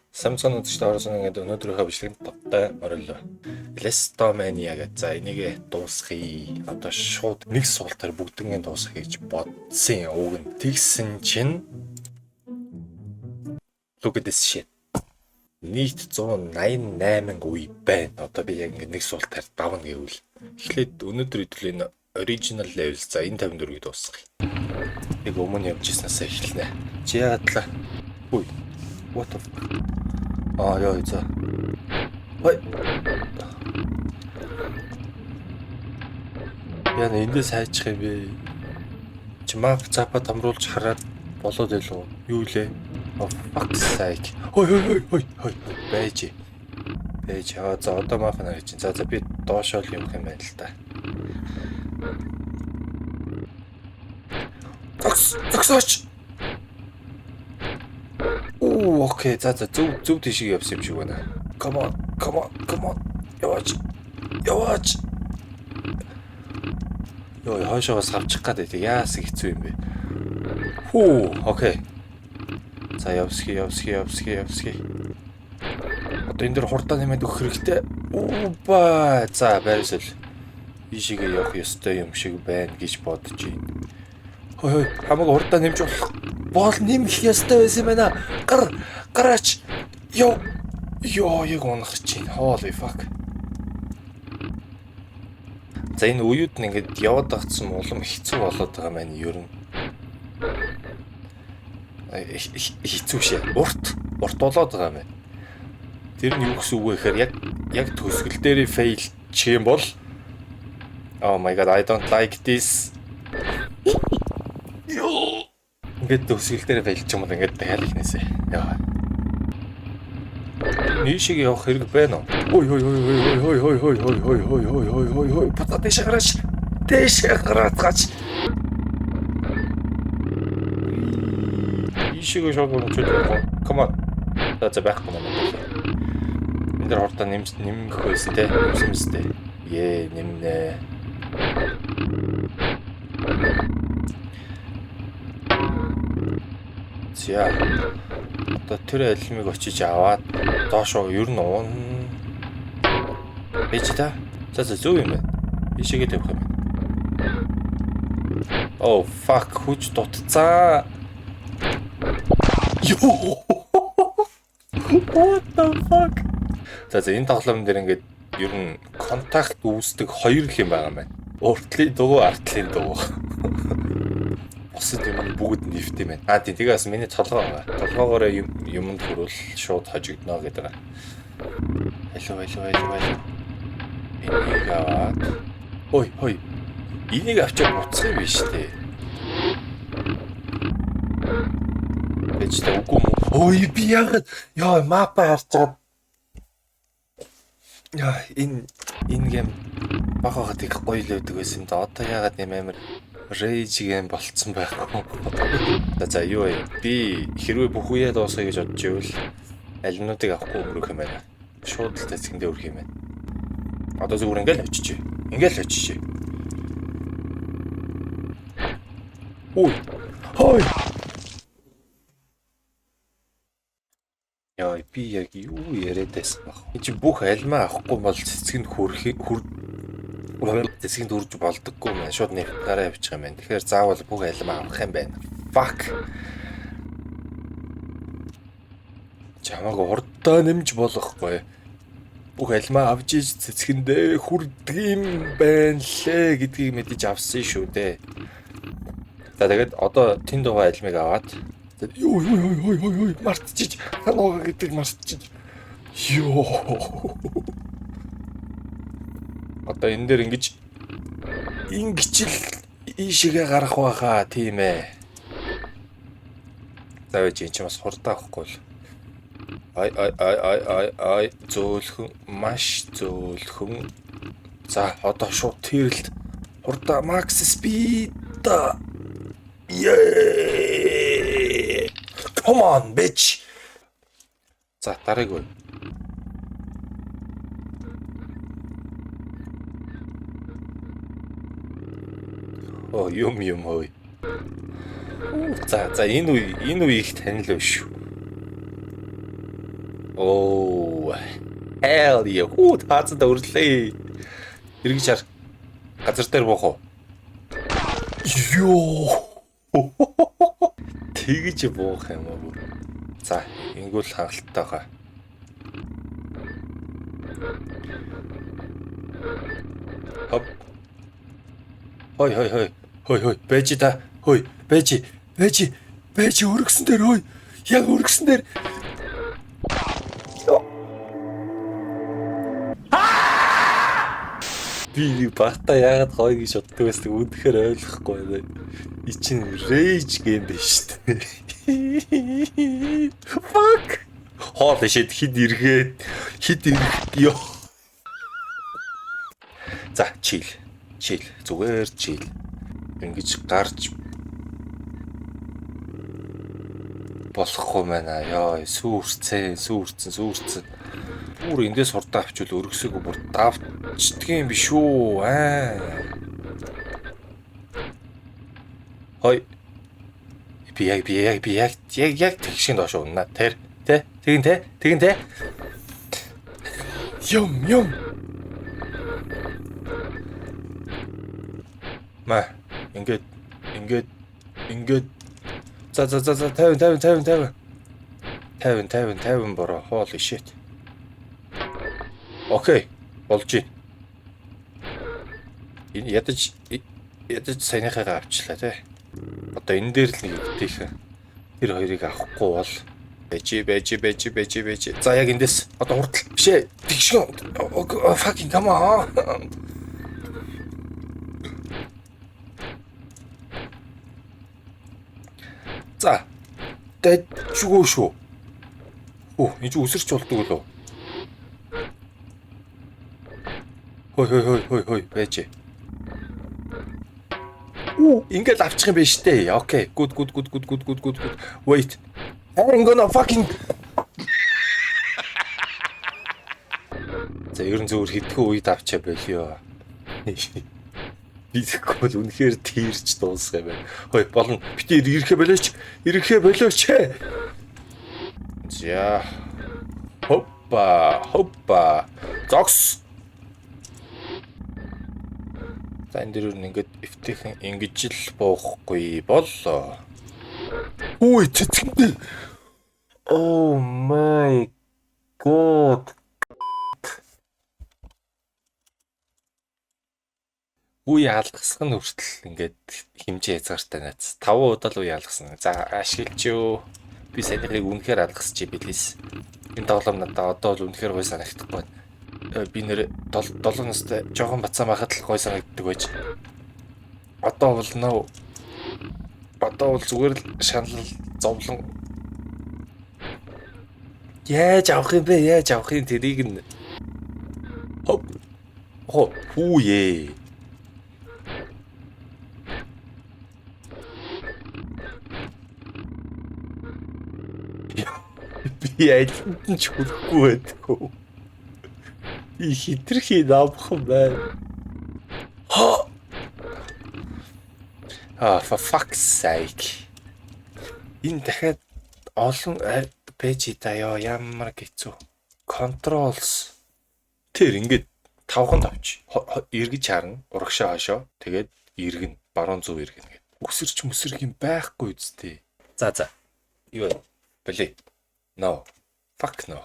Samsung үзэгчид орсон ингээд өнөөдрийнхөө бичлэгэнд тавтай мориллоо. Lestomania гэдэг. За энийг дуусгая. Одоо шууд нэг суултаар бүгднийг дуусгая гэж бодсон юм. Уг нь тэгсэн чинь look at this shit. Нийт 188 үе байна. Одоо би яг ингээд нэг суултаар давна гэвэл эхлээд өнөөдөр хэдүүл энэ original level за энэ 54-ийг дуусгая. Яг өмнө явж ирснээсээ эхэлнэ. Чи яагаад л Үй. What the fuck? Аа ёо за. Ой. Яа эндээс хайчих юм бэ? Чи map запа томруулж хараад болоод байлуу? Юу лээ? Oh fuck's sake. Хой хой хой хой хой байж. Байж. Аа за одоо map нарыг чинь. За за би доошоо л явах юм байна л та. Зогс зогсооч. Оо okay. За за зөв зөв тийшээ явсан юм шиг байна. Come on, come on, come on. Яваач. Яваач. Йоо, хойшоогоос авчих гад байдаг. Яасан хэцүү юм бэ? Хүү, okay. За явсхий, явсхий, явсхий, явсхий. Одоо энэ дэр хурдаа нэмээд өгөх хэрэгтэй. Үба. За байрсэл. Ийшээгээ явах ёстой юм шиг байна гэж бодож байна. Хой хой, хамаагүй хурдаа нэмж болох. Бол нэмэх ёстой байсан юм байна. Гар, гараач. Йоо. Йоо, яг унах чинь. Holy fuck. За энэ үеүд нь ингээд яваад агцсан улам хэцүү болоод байгаа маань ер нь. Хэцүү шээ. Урт, урт болоод байгаа юм байна. Тэр нь юу гэсэн үг вэ гэхээр яг яг төсгөл дээрээ fail чих юм бол Oh my god, I don't like this. Йоо. Ингээд төсгөл дээрээ fail чих юм бол ингээд дахиад ихнээсээ. Яа. Нийшиг явах хэрэг байна уу? Ой ой ой ой ой ой ой ой ой ой ой ой ой ой ой буцаа дээшээ гараач. Дээшээ гараад гач. Ийшээгээ шууд өмчөөд явах. Come on. За за байхгүй маань. Энэ дээр хурдаа нэмж нэмэх байсан те. Нэмсэн мэт те. Ее нэмнэ. За. Одоо тэр алимыг очиж аваад доошоо ер нь уун Бэж та. За за зөв юм байна. Ийшээгээ тавих юм байна. Oh fuck хүч дутцаа. Йоо. What the fuck? За за энэ тоглоом дээр ингээд ер нь контакт үүсдэг хоёр л юм байгаа юм байна. Уртлын дугуй, артлын дугуй. Бусад юм бүгд нэвт юм байна. Аа тийм тэгээ бас миний толгой байгаа. Толгоогоороо юм юмд хүрвэл шууд хожигдно гэдэг байгаа. Алив алив алив алив. Энийг аваад. Ой хой. Энийг авчиад буцах юм биш үү? Бэж та үгүй мүү? Ой би яагаад ёо map аа харж байгаа. Яа энэ энэ game баг багад их гоё л байдаг байсан юм да. Одоо яагаад юм амар rage game болцсон байх вэ? За за юу вэ? Би хэрвээ бүх үеэ дуусгая гэж бодож ивэл алинуудыг авахгүй өнгөрөх юм байна. Шууд л цэцгэндээ өрөх юм байна. Одоо зүгээр ингээл очиж. Ингээл очиж. Ой. Хой. Яа би яг юу яриад байсан бах. Энэ чи бүх альмаа авахгүй бол цэцгэнд хүрэх хүр цэцгэнд хүрж болдоггүй юм байна. Шууд нефтаараа явчих юм байна. Тэгэхээр заавал бүх альмаа авах юм байна. Fuck. Чамааг урдаа нэмж болохгүй. Бүх альмаа авч иж цэцгэндээ хүрдэг юм байна лээ гэдгийг мэдэж авсан шүү дээ. За тэгээд одоо тэнд байгаа альмыг аваад ёо ёо ёо ёо ёо мартчих. Танууга гэдэг мартчих. Ёо. Одоо энэ дээр ингэж ингэж л ийшээгээ гарах байхаа тийм ээ. За байж энэ ч бас хурдаа авахгүй л. Ай ай ай ай ай ай зөөлхөн маш зөөлхөн. За одоо шууд тэрэлт хурдаа max speed. Yeah. Come on bitch. За дараагийн үе. Оо юм юм хөөе. За за энэ үе их танил биш шүү. Oh. Hell yeah. Хүү, таацанд өрлөө. Эргэж хар. Газар дээр буух уу? Йоо. Тэгж буух юм уу? За, ингүүл хангалттай байгаа. Хоп. Хой хой хой. Хой хой. Бэж та. Хой. Бэж. Бэж. Бэж өргөсөн дээр хой. Яг өргөсөн дээр. Би багтаа яагаад гоё гэж боддог байсан үнэхээр ойлгохгүй байна. И чинь rage game биш үү? Fuck. Хоол shit, хид эргээд хид ирэх ёо. За, chill. Chill. Зүгээр chill. Ингэж гарч болохгүй байна. Йоо, сүүрцэн, сүүрцэн, сүүрцэн. Бүр эндээс хурдан авчвал өргөсөөгөө бүр давчдаг юм биш үү? Аа. Хой. Би яг тэгшин доош унна. Тэр тэ тэгин тэ тэгин тэ. Юм юм. Ма ингээд ингээд ингээд, за за за за, 50 50 50 50 50 50 50, bro, holy shit. Okay, болж байна. Энэ ядаж саяныхаагаа авчлаа тий. Одоо энэ дээр л нэг өвтэйхэн. Тэр хоёрыг авахгүй бол бэж бэж бэж бэж бэж. За, яг эндээс одоо хурдл биш ээ. Тэгшгэн. Fucking come on. За. Дэжгүй шүү. Оо, энэ чи үсэрч болдог лөө. Хой хой хой хой хой, байж. Уу, ингээл авчих юм байна штэ. Okay. Good, good, good, good, good, good, good, good. Wait. I'm gonna fucking. За, ер нь зөвөр хэдхэн үед авчаа болио. Би тэгэхгүй бол үнэхээр тийрч дуусах юм байна. Хой, болно. Бити ирэхэ болооч. Ирэхэ болооч. За. Хоппа, хоппа. Зогс. За, энэ дээр нь ингээд эвтэйхэн ингэж л буухгүй боллоо. Үй, цэцгэндээ. Oh my God. Үе алгасах нь хүртэл ингээд хэмжээ хязгаартай нац. 5 удаа л үе алгасан. За, ашиглаж юу. Би саяныхыг үнэхээр алгасч билээс. Энэ тоглоом надад одоо бол үнэхээр гоё санагдахгүй байна. Би нэр 7 настай жоохон бацаан байхад л гоё санагддаг байж. Одоо бол нөө одоо бол зүгээр л шаналл, зовлон. Яаж авах юм бэ? Яаж авах юм тэрийг нь. Хоп. Хо, хүүе. Би алинд нь ч хүрэхгүй байдгүй. Би хитрхи намхан байна. Ха. Ah, for fuck's sake. Энэ дахиад олон пэж да ёо, ямар хэцүү. Controls. Тэр ингээд тавхан тавч. Эргэж харна, урагшаа хошоо. Тэгээд эргэн, баруун зүв эргэн гэд. Үсэрч мүсэрх юм байхгүй үсттэй. За за. Юу вэ? Бали. No. Fuck no.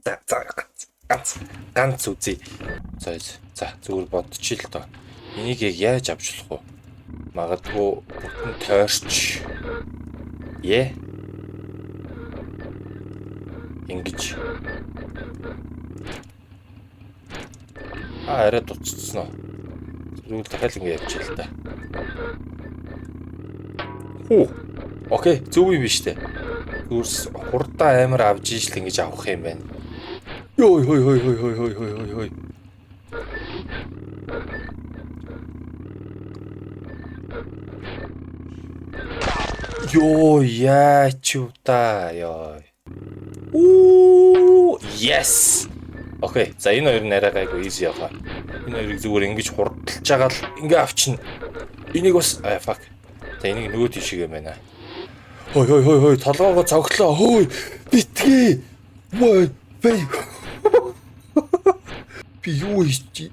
За за, ганц ганц ганц үзье. За за, зүгээр бодчих л доо. Энийг яг яаж авч болох вэ? Магадгүй бүтэн тойрч. Е. Ингэж. А, арай дуцсан уу? Зүгээр дахиад ингэ явчих л та. Хүү. Okay, зөв юм биш үү? Зүрс хурдан амар авч ижил ингэж авах юм байна. Йой хой хой хой хой хой хой хой хой. Йоо, яач юу та ёо. Уу, yes. Okay. За, энэ хоёр нь арай гайгүй, easy явах. Энэ хоёрыг зүгээр ингэж хурдалж байгаа л ингээ авчна. Энийг бас, а, fuck. За, энийг нөгөө тийшээ байна. Хой хой хой хой, толгоогоо цогтлоо. Хой, битгий. What? Бэй. Би юу хийж?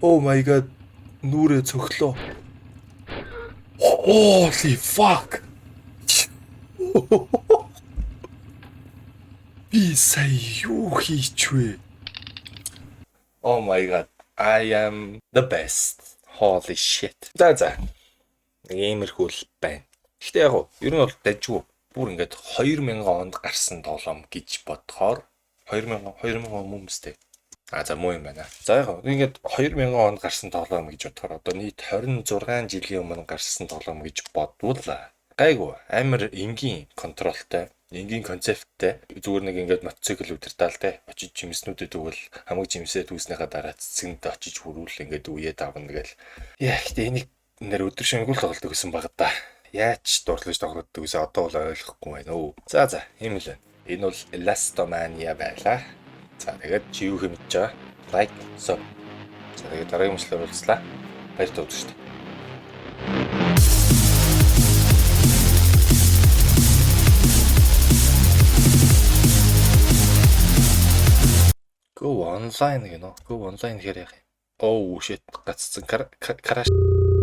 Oh my God. Нүрээ цөглөө. Holy fuck. Би сая юу хийчвэ? Oh my God. I am the best. Holy shit. За. Нэг иймэрхүү л байна. Гэхдээ яг уу, ер нь бол дажгүй. Бүр ингээд 2000 онд гарсан тоглоом гэж бодохоор 2000 2000 он мөн үстэй. А за, муу юм байна. За, яг ингээд 2000 онд гарсан тоглоом гэж бодохоор, одоо нийт 26 жилийн өмнө гарсан тоглоом гэж бодвол гайгүй, амар энгийн control той, энгийн концепттэй, зүгээр нэг ингээд мотоцикл удирдаал те, очиж жимснүүдэд өгвөл, хамаг жимсээ түүснийхаа дараа цэцгэнд очиж хүрүүл, ингээд үе давна гэл. Яа, гэтээ энийг нэр өдөр шөнөгүй л тоглодог гэсэн баг да. Яаж дурлаж тоглодог гэсэн одоо бол ойлгохгүй байна өө. За, ийм л байна. Энэ бол Elastomania байлаа. За, тэгээд чи юу хэмжиж байгаа? Like, sub. За, тэгээд дараагийн мэтлээр уулзлаа. Баяртай үзэгчдээ. Go online гэнэ. Go online гэхээр яах юм? Oh shit, гаццсан crash.